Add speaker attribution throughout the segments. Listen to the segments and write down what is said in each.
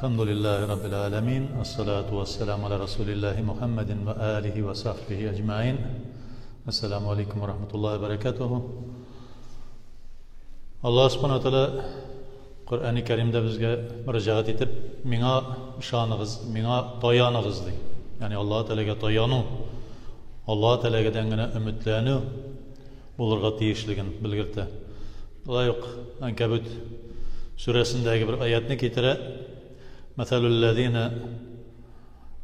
Speaker 1: Әлхәмдүлилләһи раббил галәмин, ассалату вассаламу аля расулиллаһи Мухаммадин ва алихи ва сахбихи әҗмәин. Ассаламу алейкум ва рахматуллаһи ва баракатуху. Аллаһ субхана ва тааля Коръәни Кәримдә безгә мөрәҗәгать итеп, миңа ышаныгыз, миңа таяныгыз ди. Ягъни Аллаһ Тәгаләгә таяну, Аллаһ Тәгаләдән генә өметләнү булырга тиешлеген белгертә. Шулай ук Анкабут сүрәсендәге бер аятны китерә. Мәсәлүл ләзина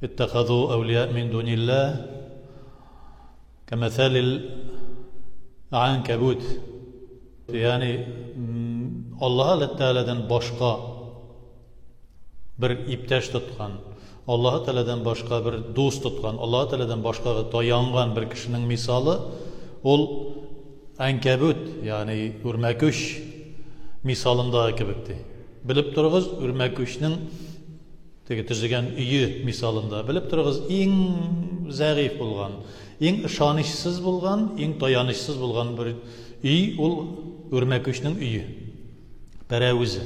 Speaker 1: иттахазу әүлия мин дуниллаһ кәмәсәлил анкабут. Ягъни Аллаһ Тәгаләдән башка бер иптәш тоткан, Аллаһы Тәгаләдән башка бер дус тоткан, Аллаһы Тәгаләдән башкага таянган бер кешенең мисалы ул әнкәбүт, ягъни үрмәкүч мисалындагы кебек ди. Белеп торыгыз, үрмәкүчнең теге төзегән өе мисалында. Белеп торыгыз, иң зәгыйфь булган, иң ышанычсыз булган, иң таянычсыз булган бер өй ул үрмәкүчнең өе. Пәрәвезе.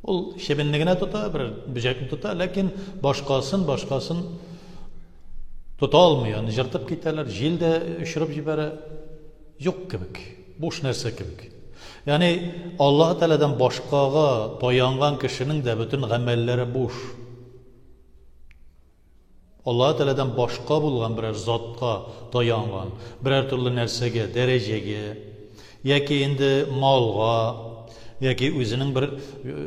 Speaker 1: Ул чебенне генә тота, бер бөҗәкне тота, ләкин башкасын, башкасын тота алмый. Аны җыртып китәләр, җил дә очырып җибәрә. Юк кебек, буш нәрсә кебек. Ягъни Аллаһ Тәгаләдән башкага таянган кешенең дә бөтен гамәлләре буш. Аллаһы Тәгаләдән башка булган берәр затка таянган, берәр төрле нәрсәгә, дәрәҗәгә, яки инде малга, яки үзенең бер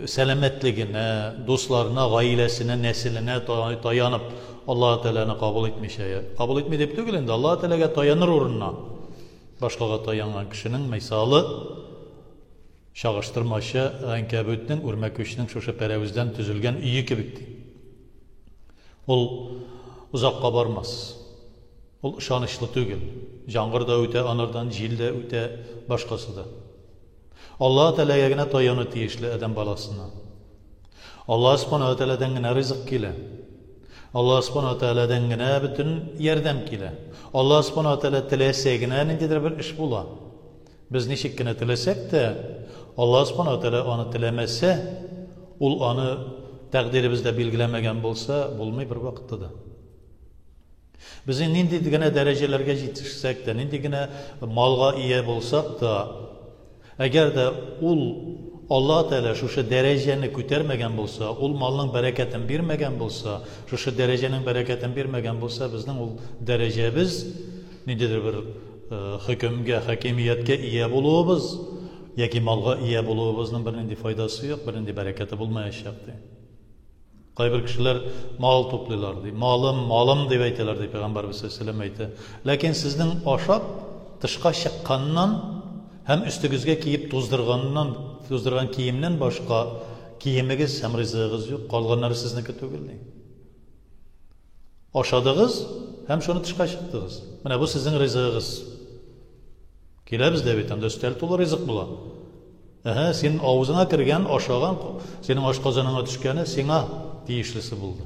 Speaker 1: сәламәтлегенә, дусларына, гаиләсенә, нәселенә таянып, Аллаһы Тәгаләне кабул итмичә, кабул итми дип түгел инде, Аллаһы Тәгаләгә таяныр урынына башкага таянган кешенең мисалы чагыштырмача ганкәбүтнең, үрмәкүчнең шушы пәрәвездән төзелгән өе кебек ди. Ул озакка бармас. Ул ышанычлы түгел. Җаңгыр да үтә анардан, җил дә үтә, башкасы да. Аллаһ Тәгаләгә генә таяну тиешле адәм баласына. Аллаһ Субхану ва Тәгаләдән генә ризык килә. Аллаһ Субхану ва Тәгаләдән генә бөтен ярдәм килә. Аллаһ Субхану ва Тәгалә теләсә генә ниндидер бер эш була. Без ничек кенә теләсәк тә, Аллаһ Субхану ва Тәгалә аны теләмәсә, ул аны тәкъдиребездә билгеләмәгән булса, булмый бервакытта да. Без нинди генә дәрәҗәләргә җитешсәк тә, нинди генә малга ия булсак та, әгәр дә ул Аллаһ Тәгалә шушы дәрәҗәне күтәрмәгән булса, ул малның бәрәкәтен бирмәгән булса, шушы дәрәҗәнең бәрәкәтен бирмәгән булса, безнең ул дәрәҗәбез ниндидер бер хөкемгә, хакимияткә ия булуыбыз яки малга ия булуыбызның бернинди файдасы юк, бернинди бәрәкәте булмаячак, ди. Кайбер кешеләр мал туплыйлар, ди. Малым, малым дип әйтәләр, ди Пәйгамбәрбез саллаллаһу әйтә. Ләкин сезнең ашап, тышка чыкканнан һәм өстегезгә киеп туздырганнан, туздырган киемнән башка киемегез һәм ризыгыгыз юк, калганнары сезнеке түгел, ди. Ашадыгыз һәм шуны тышка чыктыгыз. Менә бу сезнең ризыгыгыз. Киләбез дә бит, анда өстәл тулы ризык була. Әһә, син авызыңа кергән, ашаган, синең ашказаныңа төшкәне сиңа тиешлесе булды.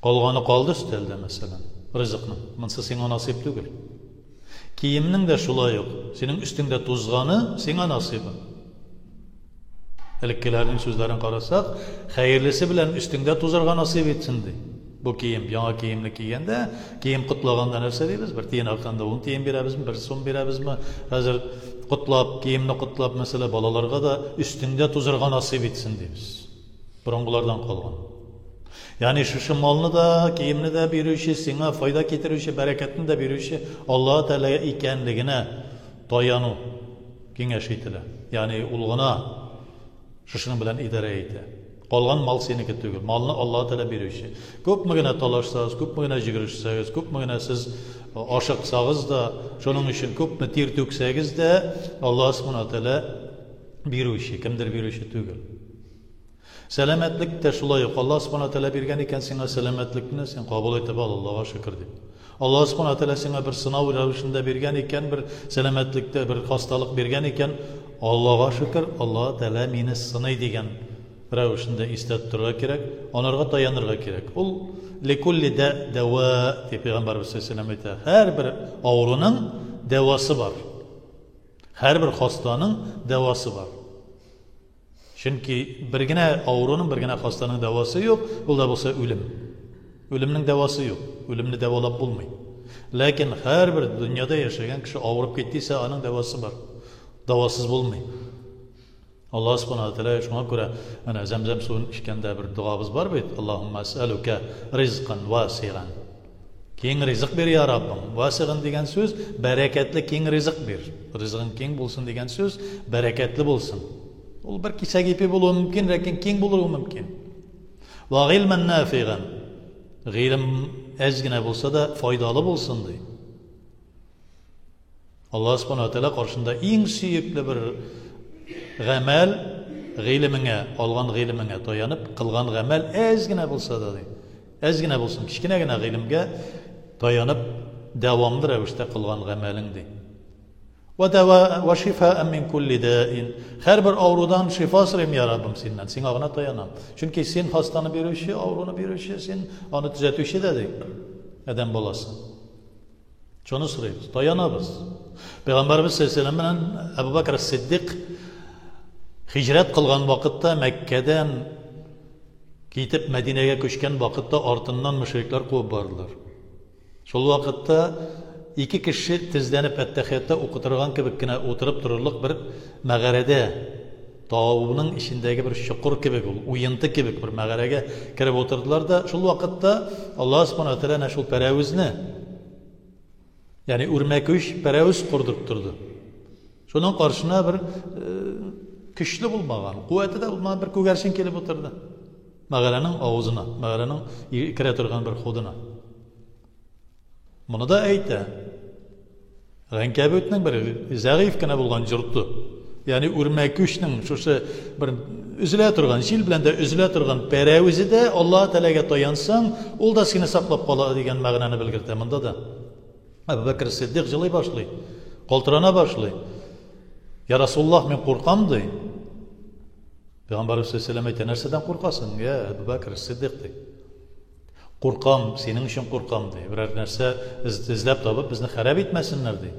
Speaker 1: Калганы калды өстәлдә, мәсәлән, ризыкның. Монысы сиңа насыйп түгел. Киемнең дә шулай ук, синең өстеңдә тузганы сиңа насыйбы. Элеккеләрнең сүзләрен карасак, хәерлесе белән өстеңдә тузарга насыйп итсен ди. Бу кием, яңа киемне кигәндә, кием котлаганда нәрсә дибез? Бер тиен арканда ун тиен бирәбезме, бер сум бирәбезме? Хәзер котлап, киемне котлап, мәсәлән, балаларга да өстеңдә тузарга насыйп итсен дибез. Борынгылардан калган. Ягъни шушы малны да, киемне дә бирүче, сиңа файда китерүче, бәрәкәтне дә бирүче Аллаһ Тәгалә икәнлегенә таяну. Киңәш ителә. Ягъни ул гына шушының белән идарә итә. Калган мал синеке түгел. Малны Аллаһ Тәгалә бирүче. Күпме генә талашсагыз, күпме генә җөгерешсәгез, күпме генә сез ашыксагыз да, шуның өчен күпме тир түксәгез дә, Аллаһ Субхана Тәгалә бирүче, кемдер бирүче түгел. Сәламәтлек тә шулай ук. Аллаһ Субхана Тәгалә биргән икән сиңа сәламәтлекне, син кабул итеп ал, Аллаһга шөкер дип. Аллаһ Субхана Тәгалә сиңа бер сынау рәвешендә биргән икән, бер сәламәтлектә бер хасталык биргән икән, Аллаһга шөкер, Аллаһ Тәгалә мине сыный дигән рәвешендә истә тотырга кирәк, анарга таянырга кирәк. Ул ликулли дә дәва дип Пәйгамбәрбез саллаллаһу алейһи әйтә. Һәрбер авыруның дәвасы бар. Һәрбер хастаның дәвасы бар. Чөнки бер генә авыруның, бер генә хастаның дәвасы юк, ул да булса үлем. Үлемнең дәвасы юк, үлемне дәвалап булмый. Ләкин һәрбер дөньяда яшәгән кеше авырып китте исә, аның дәвасы бар. Дәвасыз булмый. Аллаһ Субхану ва Тәгалә шуңа күрә менә зәмзәм суын эчкәндә бер догабыз бар бит. Аллаһумма әсәлүкә ризкан васиган. Киң ризык бир, я Раббым. Васиган дигән сүз бәрәкәтле киң ризык бир. Ризыгың киң булсын дигән сүз бәрәкәтле булсын. Ул бер кисәк ипи булуы мөмкин, ләкин киң булуы мөмкин. Ва гыйльман нафиган. Гыйлем әз генә булса да файдалы булсын ди. Аллаһ Субхану ва Тәгалә каршында иң сөекле бер гамәл гыйлемеңә, алган гыйлемеңә таянып кылган гамәл әз генә булса да ди. Әз генә булсын, кечкенә генә гыйлемгә таянып дәвамлы рәвештә кылган гамәлең ди. Ва дава ва шифаан мин кулли даин. Һәрбер авырудан шифа сорыйм, я Раббым, синнән. Сиңа гына таянам. Чөнки син хастаны бирүче, авыруны бирүче, син аны төзәтүче дә ди. Адәм баласы. Шуны сорыйбыз, таянабыз. Пәйгамбәрбез саллаллаху белән Әбу Бәкр Сиддик хиҗрәт кылган вакытта Мәккәдән китеп Мәдинәгә күчкән вакытта артыннан мөшрикләр куып бардылар. Шул вакытта ике кеше тезләнеп әттәхиятта укытырган кебек кенә утырып торырлык бер мәгарәдә тауның эчендәге бер чокыр кебек ул, уенты кебек бер мәгарәгә кереп утырдылар да, шул вакытта Аллаһ Субхану ва әнә шул пәрәвезне, ягъни үрмәкүч пәрәвез кордырып торды. Шуның каршына бер көчле булмаган, куәте дә булмаган бер күгәрчен килеп утырды. Мәгарәнең авызына, мәгарәнең керә торган бер ходына. Моны да әйтә. Ганкәбүтнең бер зәгыйфь кенә булган йорты. Ягъни үрмәкүчнең шушы бер өзелә торган, җил белән дә өзелә торган пәрәвезе дә Аллаһ Тәгаләгә таянсаң, ул да сине саклап кала дигән мәгънәне белгертә монда да. Әбу Бәкр Сиддик җылый башлый, калтырана башлый. Я Расуллаһ, мин куркам ди. Пәйгамбәрбез саллаллаху алейһи әйтә, нәрсәдән куркасың, я Әбу Бәкр Сиддик ди. Куркам, синең өчен куркам, ди. Берәр нәрсә эзләп табып, безне харап итмәсеннәр, ди.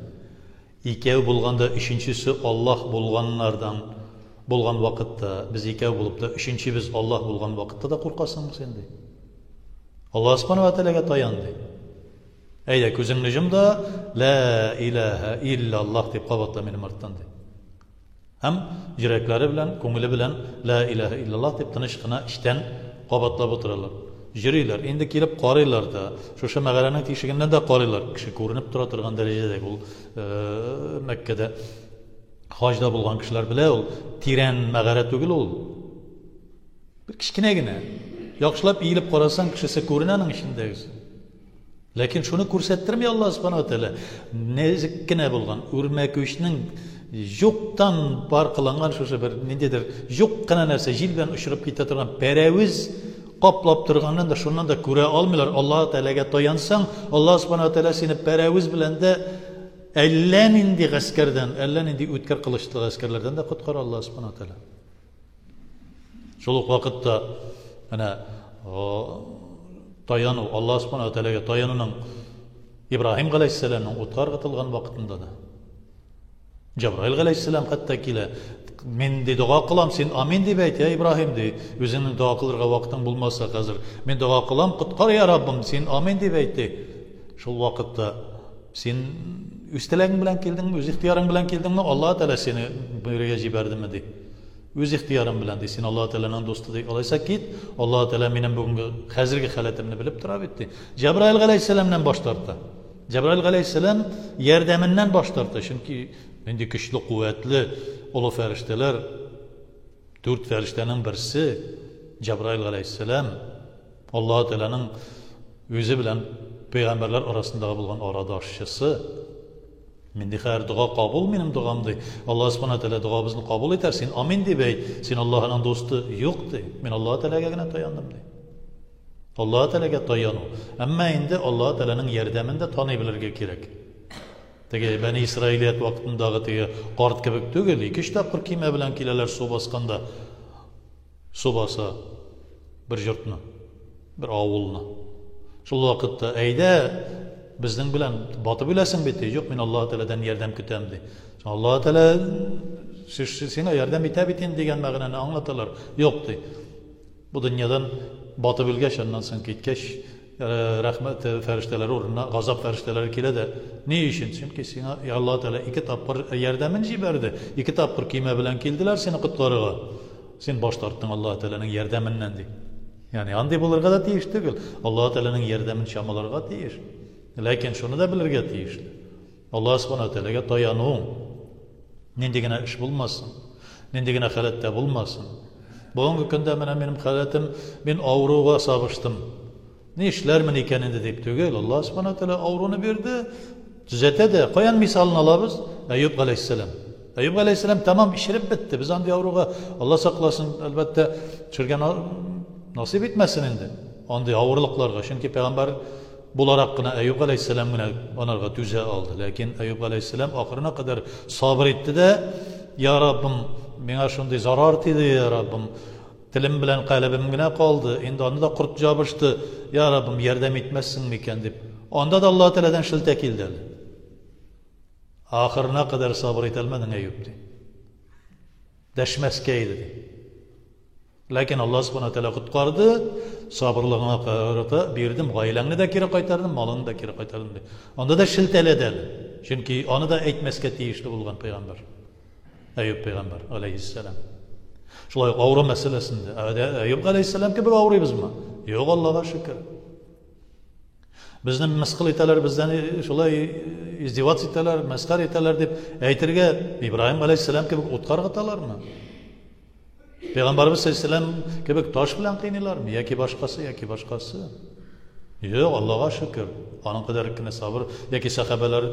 Speaker 1: Икәү булганда өченчесе Аллаһ булганнардан булган вакытта, без икәү булып та өченчебез Аллаһ булган вакытта да куркасыңмы син, ди. Аллаһ Субхану ва Тәгаләгә таян, ди. Әйдә, күзеңне йом да, Лә иләһә илляллаһ дип кабатла минем арттан, ди. Һәм йөрәкләре белән, күңеле белән Лә иләһә илляллаһ дип тыныч кына эчтән кабатлап утыралар. Йөриләр. Инде килеп карыйлар да. Шушы мәгарәнең тишегеннән дә карыйлар. Кеше күренеп тора торган дәрәҗәдә ул Мәккәдә хаҗда булган кешеләр белә ул тирән мәгарә түгел ул. Бер кечкенә генә. Яхшылап иелеп карасаң, кешесе күренә аның эчендәгесе. Ләкин шуны күрсәттерми Аллаһ Субхану ва Тәгалә. Нәзек кенә булган үрмәкүчнең юктан бар кылынган шушы бер ниндидер юк кына нәрсә җил белән очырып китә торган пәрәвез каплап торганнан да шуннан да күрә алмыйлар. Аллаһ Тәгаләгә таянсаң, Аллаһ Субхану ва Тәгалә сине пәрәвез белән дә әллә нинди гаскәрдән, әллә нинди үткер кылычлы гаскәрләрдән дә коткара Аллаһ Субхану ва Тәгалә. Шул ук вакытта менә таяну, Аллаһ Субхану ва Тәгаләгә таянуның Ибраһим галәйһиссәламның утка ыргытылган вакытында да Җәбраил галәйһиссәлам хәтта килә. Мин ди дога кылам, син амин дип әйт, я Ибраһим ди. Үзеңнең дога кылырга вакытың булмаса хәзер. Мин дога кылам, коткар я Раббым, син амин дип әйт ди. Шул вакытта син үз теләгең белән килдеңме, үз ихтыярың белән килдеңме, Аллаһ Тәгалә сине бирегә җибәрдеме ди. Үз ихтыярым белән, ди, син Аллаһ Тәгаләнең дусты, ди. Алайса кит, Аллаһ Тәгалә минем бүгенге хәзерге халәтемне белеп тора бит, ди. Җәбраил галәйһиссәламнән баш тарта. Җәбраил галәйһиссәлам ярдәменнән баш тарта, чөнки нинди көчле, куәтле олы фәрештәләр, дүрт фәрештәнең берсе Җәбраил галәйһиссәлам Аллаһ Тәгаләнең үзе белән пәйгамбәрләр арасындагы булган арадашчысы. Минди хәер дога кабул минем догам ди. Аллаһ Субхана Тәгалә догабызны кабул итәр, син амин дип әйт. Син Аллаһның дусты. Юк ди. Мин Аллаһ Тәгаләгә генә таяндым ди. Аллаһ Тәгаләгә таяну. Әмма инде Аллаһ Тәгаләнең ярдәмен дә таный белергә кирәк. Теге Бәни Исраилият вакытындагы теге карт кебек түгел, ике-өч тапкыр кимә белән киләләр су басканда. Су баса бер йортны, бер авылны. Шул вакытта, әйдә, безнең белән батып үләсең бит, ди. Юк, мин Аллаһ Тәгаләдән ярдәм көтәм, ди. Аллаһ Тәгалә Сиңа ярдәм итә бит инде дигән мәгънәне аңлаталар. Юк, ди. Бу дөньядан батып үлгәч, аннан соң киткәч, рәхмәт фәрештәләре урынына газап фәрештәләре килә дә. Ни өчен? Чөнки сиңа Аллаһ Тәгалә ике тапкыр ярдәмен җибәрде. Ике тапкыр көймә белән килделәр сине коткарырга. Син баш тарттың Аллаһ Тәгаләнең ярдәменнән, ди. Ягъни андый булырга да тиеш түгел. Аллаһ Тәгаләнең ярдәмен чамаларга тиеш. Ләкин шуны да белергә тиешле. Аллаһ Субхана Тәгаләгә таяну нинди генә эш булмасын, нинди генә халәттә булмасын. Бүгенге көндә менә минем халәтем, мин авыруга сабыштым. Ни эшләрмен икән инде дип түгел, Аллаһ Субхана Тәгалә авыруны бирде, төзәтә дә. Каян мисалын алабыз? Әюб галәйһиссәлам. Әюб галәйһиссәлам тәмам ишереп бетте. Без андый авыруга, Алла сакласын, әлбәттә, төшергән насыйп итмәсен инде андый авырлыкларга. Чөнки пәйгамбәр буларак кына Әюб галәйһиссәлам генә анарга түзә алды. Ләкин Әюб галәйһиссәлам ахырына кадәр сабыр итте дә, Я Раббым, миңа шундый зарар тиде, я Раббым, телем белән калебем генә калды, инде аны да корт җабышты, я Раббым, ярдәм итмәссең микән дип. Анда да Аллаһ Тәгаләдән шелтә килде әле. Ахырына кадәр сабыр итә алмадың, Әюб, ди. Дәшмәскә иде, ди. Ләкин Аллаһ Субхана Тәгалә коткарды, сабырлыгыңа карата бирдем, гаиләңне дә кире кайтардым, малыңны да кире кайтардым, ди. Анда да шелтәләде әле. Чөнки аны да әйтмәскә тиешле булган пәйгамбәр. Әюб пәйгамбәр, алейһиссәлам. Шулай ук авыру мәсьәләсендә. Әюб алейһиссәлам кебек авырыйбызмы? Юк, Аллаһка шөкер. Безне мыскыл итәләр, бездән шулай издеваться итәләр, мәсхәр итәләр дип әйтергә Ибраһим алейһиссәлам кебек утка ыргыталармы? Пәйгамбәрбез саллаллаху алейһи кебек таш белән кыйныйлармы? Яки башкасы, яки башкасы. Юк, Аллага шөкер. Аның кадәр кенә сабыр, яки сәхабәләр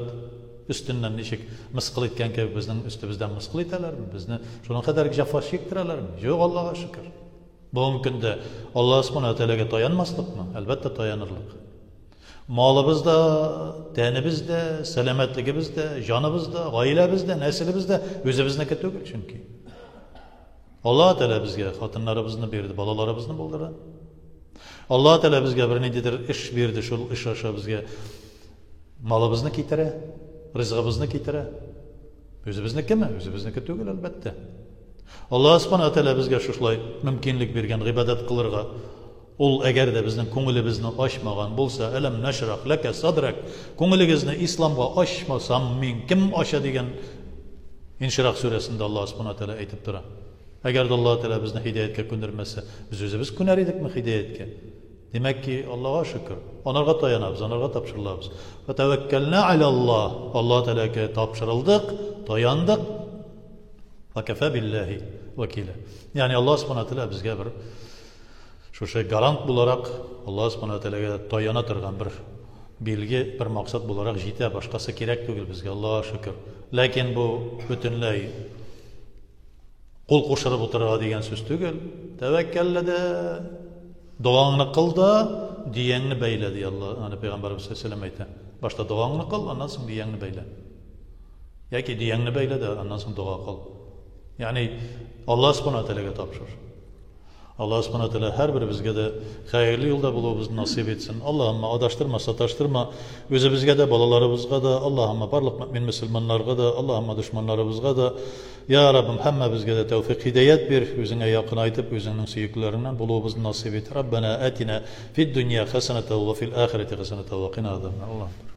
Speaker 1: өстеннән ничек мыскыл иткән кебек безнең өстебездән мыскыл итәләрме? Безне шуның кадәр җәфа чиктерәләрме? Юк, Аллага шөкер. Бүгенге көндә Аллаһ Субхана Тәгаләгә таянмаслыкмы? Әлбәттә, таянырлык. Малыбыз да, тәнебез дә, сәламәтлегебез дә, җаныбыз да, гаиләбез дә, нәселебез дә үзебезнеке түгел чөнки. Аллаһ Тәгалә безгә хатыннарыбызны бирде, балаларыбызны булдырды. Аллаһ Тәгалә безгә бер ниндидер эш бирде, шул эш аша безгә малыбызны китерә, ризыгыбызны китерә. Үзебезнекеме? Үзебезнеке түгел, әлбәттә. Аллаһ Субхана Тәгалә безгә шушылай мөмкинлек биргән гыйбадәт кылырга. Ул әгәр дә безнең күңелебезне ачмаган булса, әләм нашрах ләкә садрак, күңелегезне исламга ачмасам, мин кем ача дигән Инширах сүрәсендә Аллаһ Субхана Тәгалә әйтеп тора. Әгәр дә Аллаһ Тәгалә безне һидаяткә күндермәсә, без үзебез күнәр идекме һидаяткә? Димәк ки, Аллага шөкер. Анарга таянабыз, анарга тапшырылабыз. Фәтәвәккәлнә алаллаһ. Аллаһ Тәгаләгә тапшырылдык, таяндык. Ва кафа биллаһи вакиля. Ягъни Аллаһ Субхана Тәгалә безгә бер шушы гарант буларак Аллаһ Субхана Тәгаләгә таяна торган бер билге, бер максат буларак җитә, башкасы кирәк түгел безгә, Аллаһка шөкер. Ләкин бу бөтенләй кул кушырып утырырга дигән сүз түгел. Тәвәккәллә дә, догаңны кыл да, дияңне бәйлә, ди Алла, аны Пәйгамбәребез саллаллаху алейһи әйтә. Башта догаңны кыл, аннан соң дияңне бәйлә. Яки дияңне бәйлә дә, аннан соң дога кыл. Ягъни Аллаһ Субхана Тәгаләгә тапшыр. Аллаһ Субхана Тәгалә һәрберебезгә дә хәерле юлда булуыбызны насыйп итсен. Аллаһымма адаштырма, саташтырма. Үзебезгә дә, балаларыбызга да, Аллаһымма барлык мөмин мөселманнарга да, Аллаһымма дошманнарыбызга да. Я Раббым, һәммәбезгә дә тәүфик, һидәят бир, үзеңә якынайтып, үзеңнең сөеклеләреңнән булуыбызны насыйп ит. Раббана атина фид дөнья хәсәнәтә ва фил ахирәти хәсәнәтә ва кина азабаннар. Аллаһу.